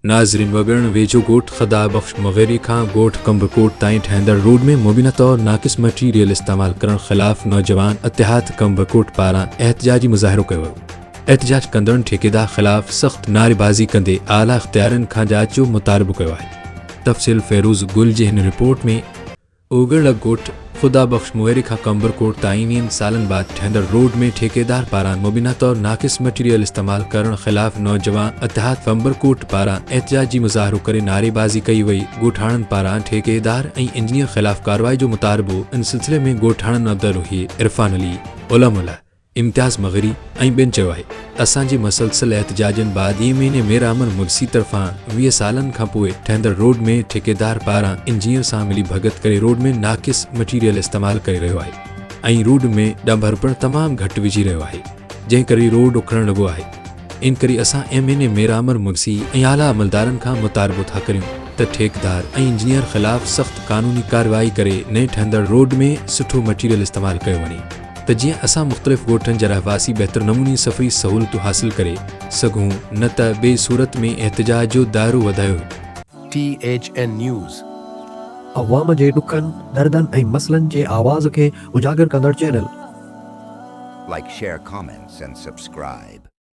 ناظرين وڳڻ ويجهو ڳوٺ خدا بخش مغيري کان ڳوٺ ڪنڀڪوٽ تائين ٺهندڙ روڊ ۾ مبينا طور ناقص مٽيريل استعمال ڪرڻ خلاف نوجوان اتحاد ڪنڀڪوٽ پاران احتجاجي مظاهرو ڪيو ويو. احتجاج ڪندڙن ٺيڪيدار خلاف سخت نعريبازي ڪندي اعليٰ اختيارين کان جاچ جو مطالبو ڪيو آهي. تفصيل فيروز گل جي هن رپورٽ ۾. اوڳڙ لڳ ڳوٺ خدا بخش مهيري کان قمبرڪوٽ تائين ويهن سالن بعد ٺهندڙ روڊ ۾ ٺيڪيدار پاران مبينا طور ناقص مٽيريل استعمال ڪرڻ خلاف نوجوان اتحاد قمبرڪوٽ پاران احتجاجي مظاهرو ڪري نعريبازي ڪئي وئي ڳوٺاڻن پاران ٺيڪيدار ۽ انجنيئر خلاف ڪارروائي جو مطالبو ان سلسلي ۾ ڳوٺاڻن عبدالروحي عرفان علي غلام الله امتياز مغري ۽ ٻين چيو آهي اسان جي مسلسل احتجاجن بعد ايم اين اي مير احمد مگسي طرفان 20 سالن کان پوء ٺهندڙ روڊ ۾ ٺيڪيدار پاران انجنيئر سان ملي ڀڳت ڪري روڊ ۾ ناقص مٽيريل استعمال ڪري رهيو آهي ۽ روڊ ۾ ڏنڀر پڻ تمام گهٽ وجهي رهيو آهي جنهن ڪري روڊ اکڙڻ لڳو آهي انڪري اسان M N A Mir Amir Magsi ۽ اعليٰ عملدارن کان مطالبو ٿا ڪريون ته ٺيڪدار ۽ انجنيئر خلاف سخت قانوني ڪارروائي ڪري نئين ٺهندڙ روڊ ۾ سٺو مٽيريل استعمال ڪيو وڃي. ته جيئن اسان مختلف ڳوٺن جا رهواسي بهتر نموني سفري سهولتون حاصل ڪري سگهون نه ته ٻي صورت ۾ احتجاج جو دائرو وڌايو ويندو. T H N news. عوام جي ڏکن، دردن ۽ مسئلن جي آواز کي اجاگر ڪندڙ channel. Like share comments and subscribe.